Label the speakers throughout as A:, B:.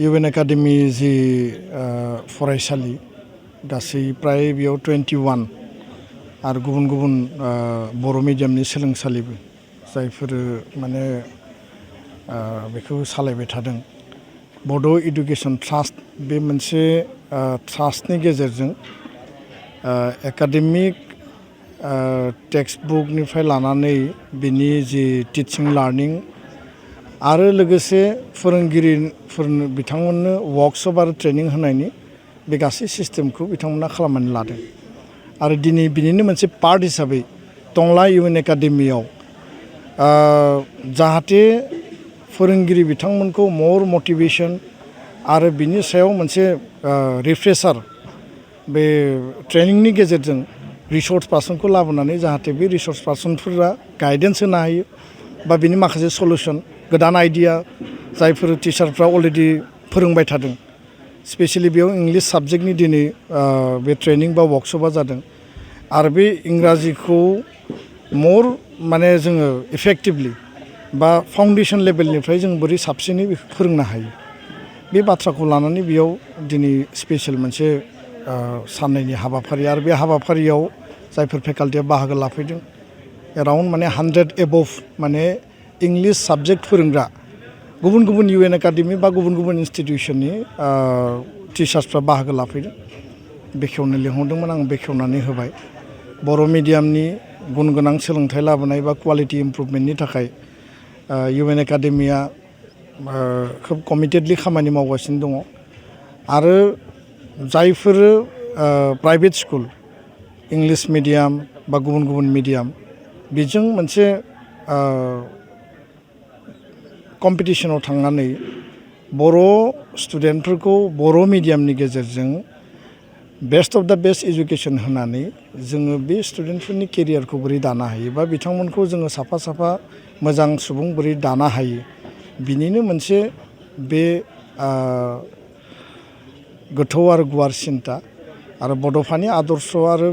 A: इउएन academy जि फरायसालि गासै प्राय बेयाव 21 आरो गुबुन गुबुन बर' मिडियामनि सोलोंसालिबो जायफोर माने बेखौ सालायबाय थादों। बड' इडुकेसन ट्रास्ट बे मोनसे ट्रास्टनि गेजेरजों एकाडेमिक टेक्स्ट बुकनिफ्राय लानानै बिनि जि टिचिं लार्निं आरो लोगोसे फोरोंगिरिफोरनो बिथांमोननो वर्कशप आरो ट्रेनिं होनायनि बे गासै सिस्टेमखौ बिथांमोना खालामनानै लादों। आरो दिनै बिनिनो मोनसे पार्ट हिसाबै टंला इउएन एकाडेमियाव जाहाथे फोरोंगिरि बिथांमोनखौ मर मटिभेशन आरो बिनि सायाव मोनसे रिफ्रेसार बे ट्रेनिंनि गेजेरजों रिसोर्स पार्सनखौ लाबोनानै जाहाथे बे रिसोर्स पार्सनफोरा गाइडेन्स होनो हायो बा बिनि माखासे सलुसन गोदान आइडिया जायफोर टिचारफ्रा अलरेडि फोरोंबाय थादों स्पेशेलि बेयाव इंलिश साबजेक्टनि दिनै बे ट्रेनिं बा वर्कशपआ जादों। आरो बे इंराजिखौ मर माने जोङो इफेक्टिभलि बा फाउन्डेसन लेभेलनिफ्राय जों बोरै साबसिनै बेखौ फोरोंनो हायो बे बाथ्राखौ लानानै बेयाव दिनै स्पेशेल मोनसे साननायनि हाबाफारि आरो बे हाबाफारियाव जायफोर फेकाल्टिया बाहागो लाफैदों एराउन्ड माने 100 एबभ माने इंलिश साबजेक्ट फोरोंग्रा गुबुन गुबुन इउएन एकाडेमि बा गुबुन गुबुन इन्सटिटिउसननि टिचार्सफ्रा बाहागो लाफैदों। बेखेवनो लिंहरदोंमोन आं बेखेवनानै होबाय। बर' मिडियामनि गुन गोनां सोलोंथाइ लाबोनाय बा क्वालिटि इमप्रुभमेन्टनि थाखाय इउएन एकाडेमिया खोब कमिटेडलि खामानि मावगासिनो दङ। आरो जायफोर प्राइभेट स्कुल इंलिश मिडियाम बा गुबुन गुबुन मिडियाम बेजों मोनसे कम्पिटिशनाव थांनानै बर' स्टुडेन्टफोरखौ बर' मिडियामनि गेजेरजों बेस्ट अफ द बेस्ट इडुकेसन होनानै जोङो बे स्टुडेन्टफोरनि केरियारखौ बोरै दानो हायो बा बिथांमोनखौ जोङो साफा साफा मोजां सुबुं बोरै दानो हायो बिनिनो मोनसे बे गोथौ आरो गुवार सिन्ता आरो बड'फानि आदर्श आरो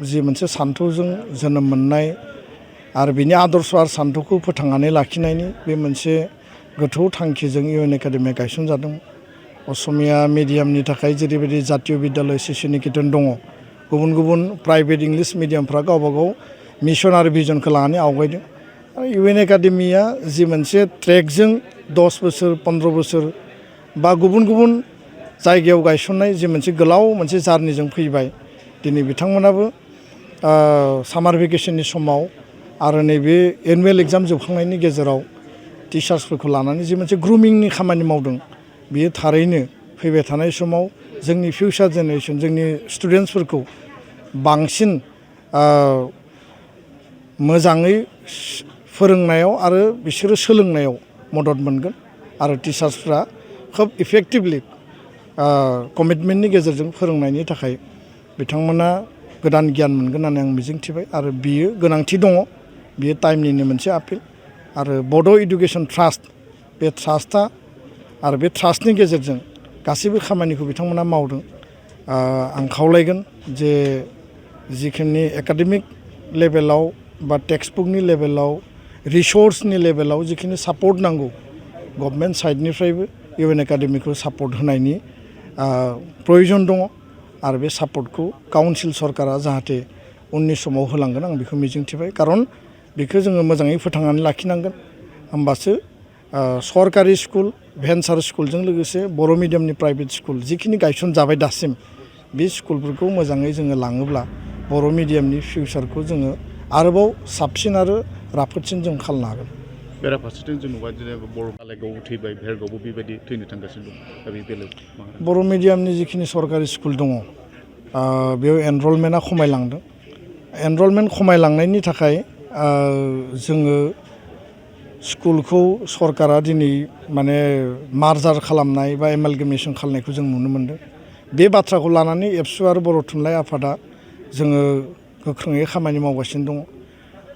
A: जि मोनसे सान्थौजों जोनोम मोननाय आरो बिनि आदर्श आरो सान्थौखौ फोथांनानै लाखिनायनि बे मोनसे गोथौ थांखिजों इउएन एकाडेमिया गायसनजादों। असमिया मिडियामनि थाखाय जेरैबायदि जातीय बिद्यालय शिशु निकेतन दङ गुबुन गुबुन प्राइभेट इंलिश मिडियामफ्रा गावबा गाव मिशन आरो भिजनखौ लानानै आवगायदों। आरो इउएन एकाडेमिया जि मोनसे ट्रेकजों 10 बोसोर 15 बोसोर बा गुबुन गुबुन जायगायाव गायसननाय जि मोनसे गोलाव मोनसे जार्निजों फैबाय दिनै बिथांमोनाबो सामार भेकेसननि समाव आरो नैबे एनुवेल एग्जाम जोबखांनायनि गेजेराव टिचार्सफोरखौ लानानै जि मोनसे ग्रुमिंनि खामानि मावदों बियो थारैनो फैबाय थानाय समाव जोंनि फिउचार जेनेरेसन जोंनि स्टुडेन्टसफोरखौ बांसिन मोजाङै फोरोंनायाव आरो बिसोरो सोलोंनायाव मदद मोनगोन आरो टिचार्सफ्रा खोब इफेक्टिभलि कमिटमेन्टनि गेजेरजों फोरोंनायनि थाखाय बिथांमोना गोदान गियान मोनगोन होननानै आं मिजिंथिबाय। आरो बियो गोनांथि दङ बियो टाइमनिनो मोनसे आपिल आरो बड' इडुकेसन ट्रास्ट बे ट्रास्टआ आरो बे ट्रास्टनि गेजेरजों गासैबो खामानिखौ बिथांमोना मावदों। आं खावलायगोन जे जिखिनि एकाडेमिक लेभेलाव बा टेक्स्ट बुकनि लेभेलाव रिसोर्सनि लेभेलाव जिखिनि सापर्ट नांगौ गभर्नमेन्ट साइडनिफ्रायबो इउएन एकाडेमिखौ सापर्ट होनायनि प्रयोजन दङ आरो बे सापर्टखौ काउन्सिल सरकारा जाहाथे उननि समाव होलांगोन आं बेखौ मिजिंथिबाय। खारन बेखौ जोङो मोजाङै फोथांनानै लाखिनांगोन होमबासो सरकारि स्कुल भेन्सार स्कुलजों लोगोसे बर' मिडियामनि प्राइभेट स्कुल जिखिनि गायसनजाबाय दासिम बे स्कुलफोरखौ मोजाङै जोङो लाङोब्ला बर' मिडियामनि फिउचारखौ जोङो आरोबाव साबसिन आरो राफोदसिन जों खालामनो हागोन।
B: बेराफारसेथिं जों नुबाय जेनेबा बर' आलायगावबो थैबाय भेरगावबो बेबायदि थैनो थांगासिनो दं दा बे बेलायाव
A: बर' मिडियामनि जिखिनि सरकारि स्कुल दङ बेयाव एनरलमेन्टआ खमायलांदों। एनरलमेन्ट खमायलांनायनि थाखाय जोङो स्कुलखौ सरकारा दिनै माने मार्जार खालामनाय बा एमालगेमेसन खालामनायखौ जों नुनो मोनदों। बे बाथ्राखौ लानानै एबसु आरो बर' थुनलाइ आफादा जोङो गोख्रोङै खामानि मावगासिनो दङ।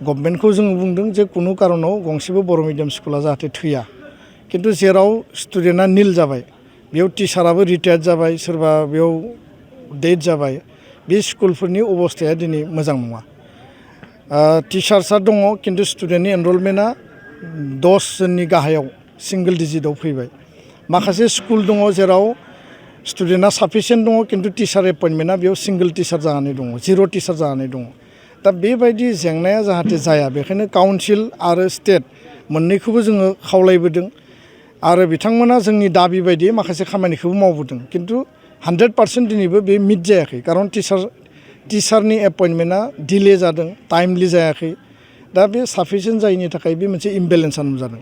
A: गभर्नमेन्टखौ जों बुंदों जे कुनु कारनाव गंसेबो बर' मिडियाम स्कुला जाहाथे थैया किन्तु जेराव स्टुडेन्टआ निल जाबाय बेयाव टिचाराबो रिटायार्ड जाबाय सोरबा बेयाव डेथ जाबाय बे स्कुलफोरनि अबस्थाया दिनै मोजां नङा। टिचार्सआ दङ किन्तु स्टुडेन्टनि एनरलमेन्टआ 10 जननि गाहायाव सिंगल डिजिटआव फैबाय माखासे स्कुल दङ जेराव स्टुडेन्टआ साफिसियेन्ट दङ खिन्थु टिचार एपइन्टमेन्टआ बेयाव सिंगल टिचार जानानै दङ जिर' टिचार जानानै दङ दा बेबायदि जेंनाया जाहाथे जाया बेखायनो काउन्सिल आरो स्टेट मोननैखौबो जोङो खावलायबोदों आरो बिथांमोना जोंनि दाबि बायदि माखासे खामानिखौबो मावबोदों खिन्थु 100% दिनैबो बे मिट जायाखै खारन टिचारनि एपइन्टमेन्टआ डिले जादों टाइमलि जायाखै दा बे साफिसियेन्ट जायैनि थाखाय बे मोनसे इमबेलेन्सआ नुजादों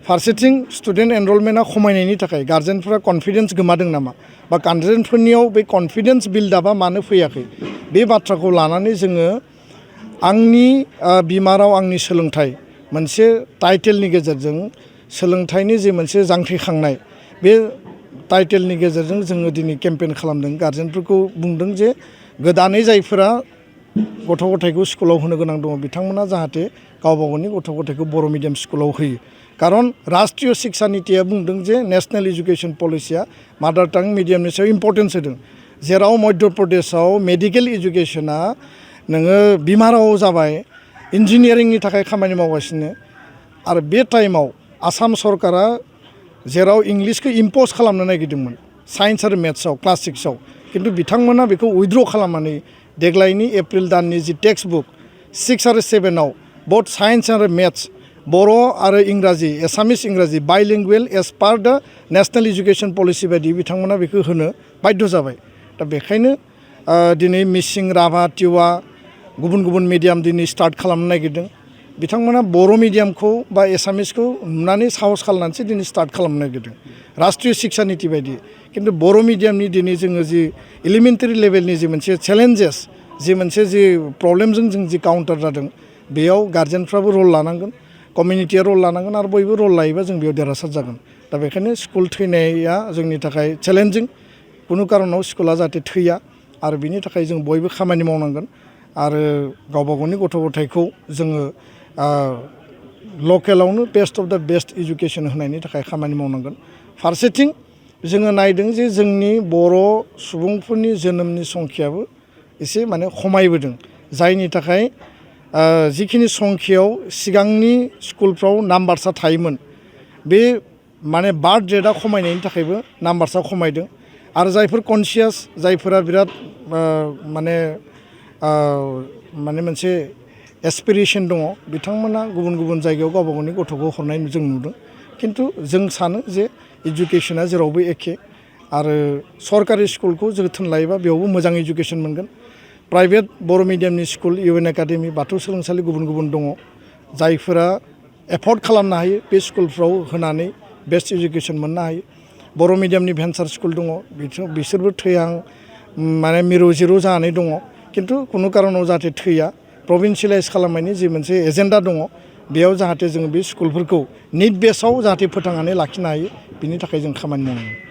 A: फारसेथिं स्टुडेन्ट एनरलमेन्टआ खमायनायनि थाखाय गार्जेनफोरा कनफिडेन्स गोमादों नामा बा गार्जेनफोरनियाव बे कनफिडेन्स बिल्डआपआ मानो फैयाखै बे बाथ्राखौ लानानै जोङो आंनि बिमा राव आंनि सोलोंथाइ मोनसे टाइटेलनि गेजेरजों सोलोंथाइनि जे मोनसे जांख्रिखांनाय बे टाइटेलनि गेजेरजों जोङो दिनै केम्पेइन खालामदों गार्जेनफोरखौ बुंदों जे गोदानै जायफोरा गथ' गथायखौ स्कुलाव होनो गोनां दङ बिथांमोना जाहाथे गावबा गावनि गथ' गथायखौ बर' मिडियाम स्कुलाव होयो खारन राष्ट्रीय शिक्षा नीतिया बुंदों जे नेशनेल एजुकेशन पलिसिया मादार टां मिडियामनि सायाव इम्पर्टेन्स होदों जेराव मध्य प्रदेशआव मेडिकेल एजुकेशना नोङो बिमा राव जाबाय इन्जिनियारिंनि थाखाय खामानि मावगासिनो आरो बे टाइमाव आसाम सरकारा जेराव इंलिसखौ इम्पज खालामनो नागिरदोंमोन साइन्स आरो मेथ्सआव क्लास 6आव खिन्थु बिथांमोना बेखौ उइथड्र खालामनानै देग्लायनि एप्रिल दाननि जि टेक्स्ट बुक 6 आरो 7आव बोथ साइन्स आरो मेथ्स बर' आरो इंराजि एसामिस इंराजि बाइलिंगुवेल एज पार द नेशनेल एजुकेशन पलिसि बायदि बिथांमोना बेखौ होनो बाध्य जाबाय दा बेखायनो दिनै मिसिं राभा टिवा गुबुन गुबुन मिडियाम दिनै स्टार्ट खालामनो नागिरदों बिथांमोना बर' मिडियामखौ बा एसामिसखौ नुनानै साहस खालामनानैसो दिनै स्टार्ट खालामनो नागिरदों राष्ट्रीय शिक्षा नीति बायदि खिन्थु बर' मिडियामनि दिनै जोङो जि एलिमेन्टारि लेभेलनि जि मोनसे चेलेन्जेस जि मोनसे जि प्रब्लेमजों जों जि काउन्टार जादों बेयाव गार्जेनफ्राबो रल लानांगोन कमिउनिटिया रल लानांगोन आरो बयबो रल लायोबा जों बेयाव देरहासार जागोन दा बेखायनो स्कुल थैनाया जोंनि थाखाय चेलेन्जिं खुनु कारनाव स्कुला जाहाथे थैया आरो बिनि थाखाय जों बयबो खामानि मावनांगोन आरो गावबा गावनि गथ' गथायखौ जोङो लकेलावनो बेस्ट अफ द बेस्ट एजुकेशन होनायनि थाखाय खामानि मावनांगोन फारसेथिं जोङो नायदों जे जोंनि बर' सुबुंफोरनि जोनोमनि संख्याबो एसे माने खमायबोदों जायनि थाखाय जिखिनि संख्यायाव सिगांनि स्कुलफ्राव नाम्बारसा थायोमोन बे माने बार्थ रेटआ खमायनायनि थाखायबो नाम्बारसा खमायदों आरो जायफोर कनसियास जायफोरा बिराद माने मोनसे एसपिरेसन दङ बिथांमोना गुबुन गुबुन जायगायाव गावबा गावनि गथ'खौ हरनाय जों नुदों खिन्थु जों सानो जे एजुकेशना जेरावबो एखे आरो सरकारि स्कुलखौ जोथोन लायोबा बेयावबो मोजां एजुकेशन मोनगोन प्राइभेट बर' मिडियामनि स्कुल इउएन एकाडेमि बाथौ सोलोंसालि गुबुन गुबुन दङ जायफोरा एफर्ड खालामनो हायो बे स्कुलफ्राव होनानै बेस्ट एजुकेशन मोननो हायो बर' मिडियामनि भेन्सार स्कुल दङ बिसोरबो थैहां माने मिरु जिरु जानानै दङ खिन्थु खुनु कारनाव जाहाथे थैया प्रभिन्सियेलाइज खालामनायनि जि मोनसे एजेन्डा दङ बेयाव जाहाथे जोङो बे स्कुलफोरखौ निड बेसाव जाहाथे फोथांनानै लाखिनो हायो बिनि थाखाय जों खामानि मावनांगौ